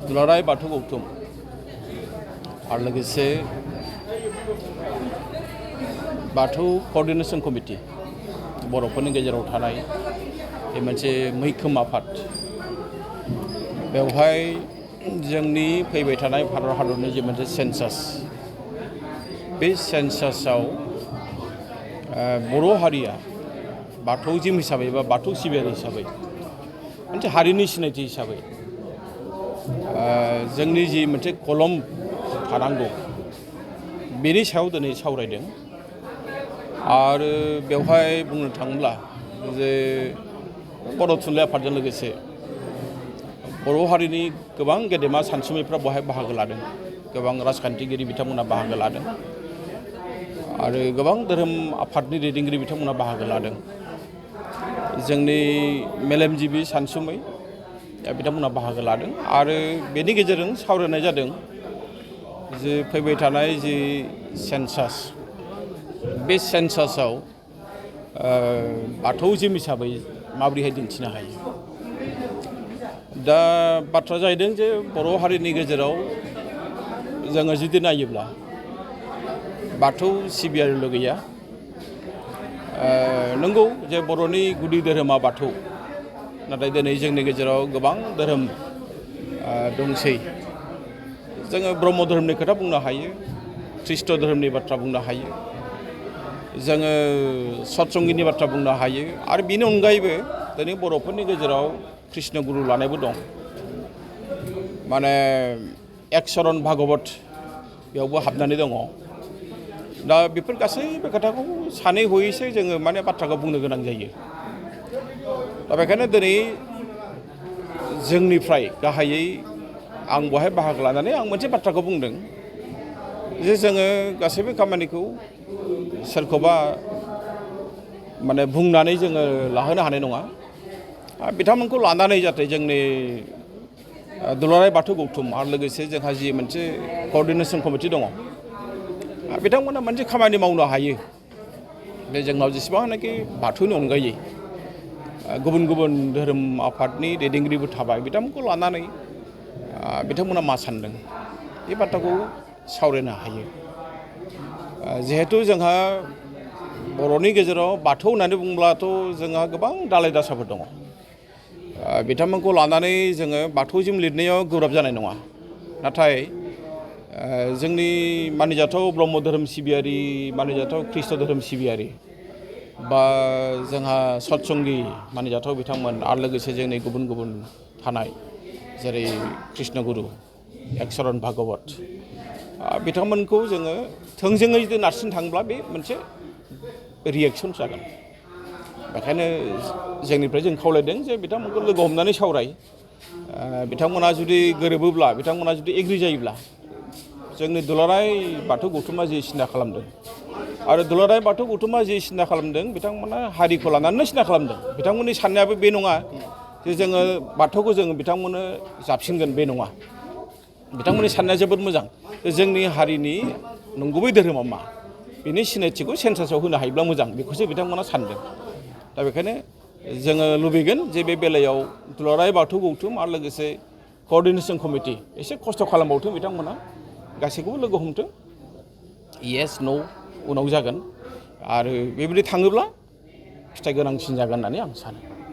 दुलाराय बाथौ गौथुम आरो लोगोसे बाथौ क'र्डिनेशन कमिटि बर'फोरनि गेजेराव थानाय बे मोनसे मैखोम आफाद बेवहाय जोंनि फैबाय थानाय भारत हादरनि जे मोनसे सेन्सास बे सेन्सासाव बर' हारिया बाथौजिम हिसाबै बा बाथौ सिबियारि हिसाबै मोनसे हारिनि सिनायथि हिसाबै जोंनि जि मोनसे कलम थानांगौ बेनि सायाव दिनै सावरायदों आरो बेवहाय बुंनो थाङोब्ला जे बर' थुनलाइ आफादजों लोगोसे बर' हारिनि गोबां गेदेमा सानसुमैफ्रा बेवहाय बाहागो लादों गोबां राजखान्थिगिरि बिथांमोना बाहागो लादों आरो गोबां धोरोम आफादनि दैदेनगिरि बिथांमोना बाहागो लादों जोंनि मेलेमजिबि सानसुमै बिथांमोना बाहागो लादों आरो बेनि गेजेरजों सावरायनाय जादों जे फैबाय थानाय जि सेन्सास बे सेन्सासाव बाथौजिम हिसाबै माबोरैहाय दिन्थिनो हायो दा बाथ्रा जाहैदों जे बर' हारिनि गेजेराव जोङो जुदि नायोब्ला बाथौ सिबियारिल' गैया नंगौ जे बर'नि गुदि धोरोमा बाथौ नाथाय दिनै जोंनि गेजेराव गोबां धोरोम दंसै जोङो ब्रह्म धोरोमनि खोथा बुंनो हायो ख्रीष्ट धोरोमनि बाथ्रा बुंनो हायो जोङो सतसंगिनि बाथ्रा बुंनो हायो आरो बेनि अनगायैबो दिनै बर'फोरनि गेजेराव कृष्ण गुरु लानायबो दं माने एकचरन भागवत बेयावबो हाबनानै दङ दा बेफोर गासैबो खोथाखौ सानै हयैसो जोङो माने बाथ्राखौ बुंनो गोनां जायो दा बेखायनो दिनै जोंनिफ्राय गाहायै आं बहाय बाहागो लानानै आं मोनसे बाथ्राखौ बुंदों जे जोङो गासैबो खामानिखौ सोरखौबा माने बुंनानै जोङो लाहोनो हानाय नङा बिथांमोनखौ लानानै जाहाथे जोंनि दुलाराय बाथौ गौथुम आरो लोगोसे जोंहा जि मोनसे क'र्डिनेशन कमिटि दङ बिथांमोना मोनसे खामानि मावनो हायो बे जोंनाव जेसेबांनाखि बाथौनि अनगायै गुबुन गुबुन धोरोम आफादनि दैदेनगिरिबो थाबाय बिथांमोनखौ लानानै बिथांमोना मा सानदों बे बाथ्राखौ सावरायनो हायो जिहेथु जोंहा बर'नि गेजेराव बाथौ होननानै बुङोब्लाथ' जोंहा गोबां दालाय दासाफोर दङ बिथांमोनखौ लानानै जोङो बाथौजिम लिरनायाव गोब्राब जानाय नङा नाथाय जोंनि मानिजाथाव ब्रह्म धोरोम सिबियारि मानिजाथाव ख्रीष्ट धोरोम सिबियारि बा जोंहा सतसंगि मानिजाथाव बिथांमोन आरो लोगोसे जोंनि गुबुन गुबुन थानाय जेरै कृष्ण गुरु एकचरन भागवत बिथांमोनखौ जोङो थोंजोङै जुदि नारसिन थाङोब्ला बे मोनसे रियेक्सन जागोन बेखायनो जोंनिफ्राय जों खावलायदों जे बिथांमोनखौ लोगो हमनानै सावराय बिथांमोना जुदि गोरोबोब्ला बिथांमोना जुदि एग्रि जायोब्ला जोंनि दुलाराय बाथौ गौथुमा जि सिन्था खालामदों आरो दुलाराय बाथौ गौथुमा जि सिन्था खालामदों बिथांमोना हारिखौ लानानैनो सिन्था खालामदों बिथांमोननि साननायाबो बे नङा जे जोङो बाथौखौ जोङो बिथांमोननो जाबसिनगोन बे नङा बिथांमोननि साननाया जोबोद मोजां जोंनि हारिनि नंगुबै धोरोमा मा बेनि सिनायथिखौ सेन्सासाव होनो हायोब्ला मोजां बेखौसो बिथांमोना सानदों दा बेखायनो जोङो लुबैगोन जे बे बेलायाव दुलाराय बाथौ गौथुम आरो लोगोसे क'र्डिनेशन कमिटि एसे खस्थ' खालामबावथों बिथांमोना गासैखौबो लोगो हमथों येस न' उनाव जागोन आरो बेबायदि थाङोब्ला फिथाइ गोनांसिन जागोन होननानै आं सानो